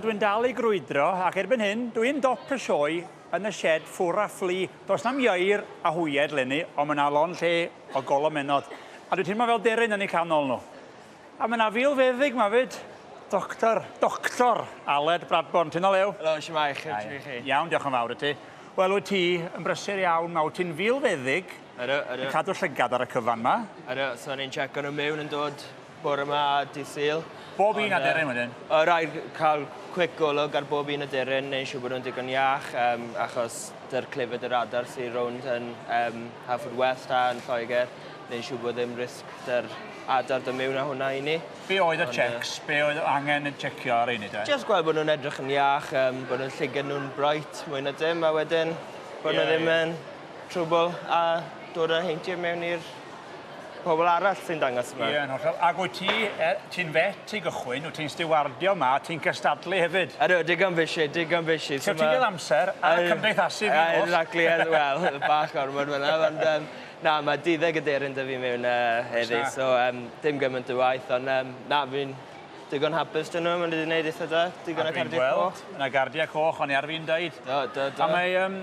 Dwi'n dal i grwydro ac erbyn hyn dwi'n dop y sioe yn y shed ffwr a ffli. Does na'm ieir a hwyed 'leni ond ma' 'na lond lle o golomennod a dwi'n teimlo fel deryn yn eu canol nhw. A ma' 'na filfeddyg 'ma 'fyd, Doctor, Doctor Aled Bradbourne. Ti'n o lew? Helo, shwmae, chi, chi? Iawn, diolch yn fawr i ti. Wel, wyt ti yn brysur iawn 'ma, wyt ti'n filfeddyg? Ydw, ydw. Yn cadw llygad ar y cyfan 'ma. Ydw, so ni'n checo nhw mewn yn dod bore 'ma a dydd Sul. Bob un aderyn wedyn? O rhaid cael quick golwg ar bob un aderyn, neu'n siŵr bod nhw'n digon iach, um, achos dy'r clefyd yr adar sy'n rownd yn um, Haverfordwest a yn Lloegr, neu'n siŵr bod ddim risg dy'r adar dod mewn â hwnna i ni. Be oedd y checks? Be oedd angen yn checio ar rheini de? Just gweld bod nhw'n edrych yn iach, um, bod nhw'n llygad nhw'n bright, mwy na dim, a wedyn bod yeah, nhw ddim yn yeah. trwbl a dod â heintiau mewn i'r pobl arall sy'n dangos yma. Ie, yn hollol. Ac wyt ti, e, ti'n fet i gychwyn, wyt ti'n stiwardio 'ma, ti'n cystadlu hefyd? Ydw, digon busy, digon busy. So ti'n cael amser a cymdeithasu fi oll. Exactly, wel, bach ormod fyna, ond um, na, mae duddeg aderyn 'da fi mewn uh, heddi, so um, dim gymaint o waith, ond um, na, fi'n digon hapus dyn nhw, maen nhw wedi gwneud eitha da, digon o cardiau coch. Yna gardiau coch, o'n i ar fi'n deud. Do, do, do. A mae, um,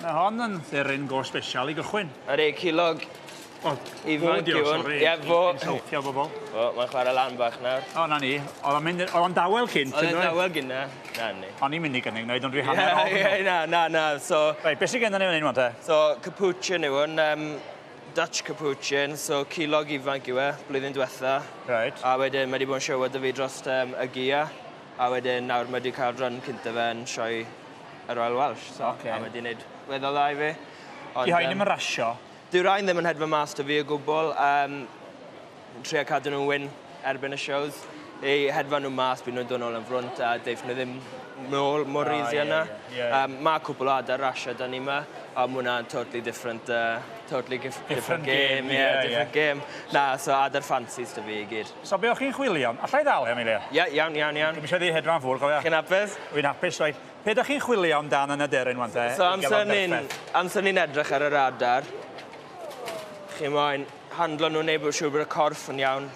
Mae hon yn dderyn go sbesial i gychwyn. Ydy, cilog O, ifanc yw hwn. Sori, Ie, fo. Insultio bobl. O, mae'n chwarae lan bach nawr. O, na ni. Oedd o'n mynd, oedd o'n dawel cynt. Oedd o'n dawel gynna. Na ni. O'n i'n mynd i gynnig wneud, ond dwi hanner ofn. Ie, na, na, na. So... Reit, beth sydd gennym ni fan hyn, wan te? So, capuchin yw hwn. Um, Dutch capuchin, so cilog ifanc yw e, blwyddyn diwetha. Right. A wedyn mae wedi bod yn sioe 'da fi dros um, y gia. A wedyn nawr mae wedi cael run cynta fe yn sioe y Royal Welsh. So, okay. A mae wedi gwneud weddol dda i fi. Ond, Di rhain ddim yn rasio? Dyw rhain ddim yn hedfan mas 'da fi o gwbl. Um, trio cadw nhw'n wyn erbyn y shows. I hedfan nhw mas, bydd nhw'n dod nôl yn frwnt a deith nhw ddim nôl mor ah, easy yna. Yeah. Um, mae cwpl o adar rasio da ni yma, a mae hwnna'n totally different, totally different, different game. game. Yeah, different yeah. game. Na, so adar fancies da fi i gyd. So be o'ch chi'n chwilio am? Alla i ddal he am eiliad? Ie, iawn, iawn, iawn. Dwi'm isio iddi hedfan ffwr, cofia. Chi'n hapus? Wy'n hapus, reit. Be dach chi'n chwilio amdan yn aderyn wan te? So amser ni'n amser ni'n edrych ar yr adar, chi moyn handlo nhw neu bod siŵr bod y corff yn iawn.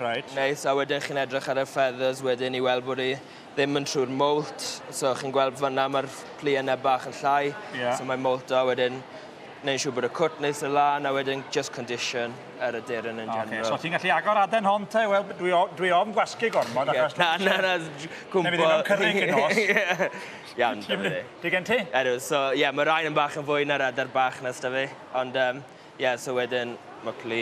Reit. Neis, a wedyn chi'n edrych ar y feathers wedyn i weld bod i ddim yn trwy'r molt. So chi'n gweld fan'na ma'r pluenau bach yn llai. Ie. So mae'n molto a wedyn neu'n siŵr bod y cwt neis yn lân a wedyn just condition ar y deryn yn general. Okay, so ti'n gallu agor aden hon te? Wel, dwi, o, dwi ofn gwasgu gormod achos... Na, na, na, cwmpo... Neu fydd ddim cyrraedd cyn nos. Iawn, dyma fi. Di gen ti? Ydw, so ie, yeah, mae rhain yn bach yn fwy na'r adar bach na sta fi. Ond, ie, um, yeah, so wedyn mae plu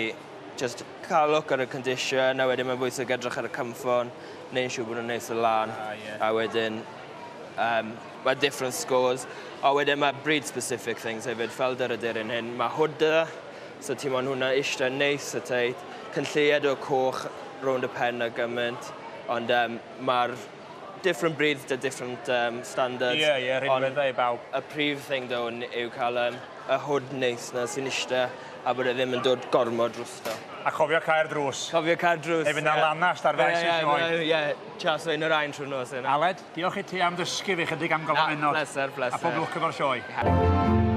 just cael look ar y condition, a wedyn mae'n bwysig edrych ar y cymffon, neu'n siŵr bod nhw'n neis o lan. Ah, yeah. A wedyn, um, mae different scores. A wedyn mae breed specific things hefyd, fel dy'r aderyn hyn. Mae hood 'da, so ti'n moyn hwnna eistedd neis a tight. Cynlleied o coch rownd y pen a gymaint, ond um, mae'r different breeds 'da different um, standards. Ie, ie, rhinweddau i bawb. Y prif thing though yw cael um, y hood neis na sy'n eistedd a bod e ddim yn dod gormod drosto. A cofio cau'r drws. Cofio cau'r drws. Neu fynd â lanast ar faes y sioe. Ie, ie, chas o un o'r ain trwy'r nos yna. Aled, diolch i ti am ddysgu fi chydig am gofalennod. Pleser, pleser. A pob lwc efo'r sioe.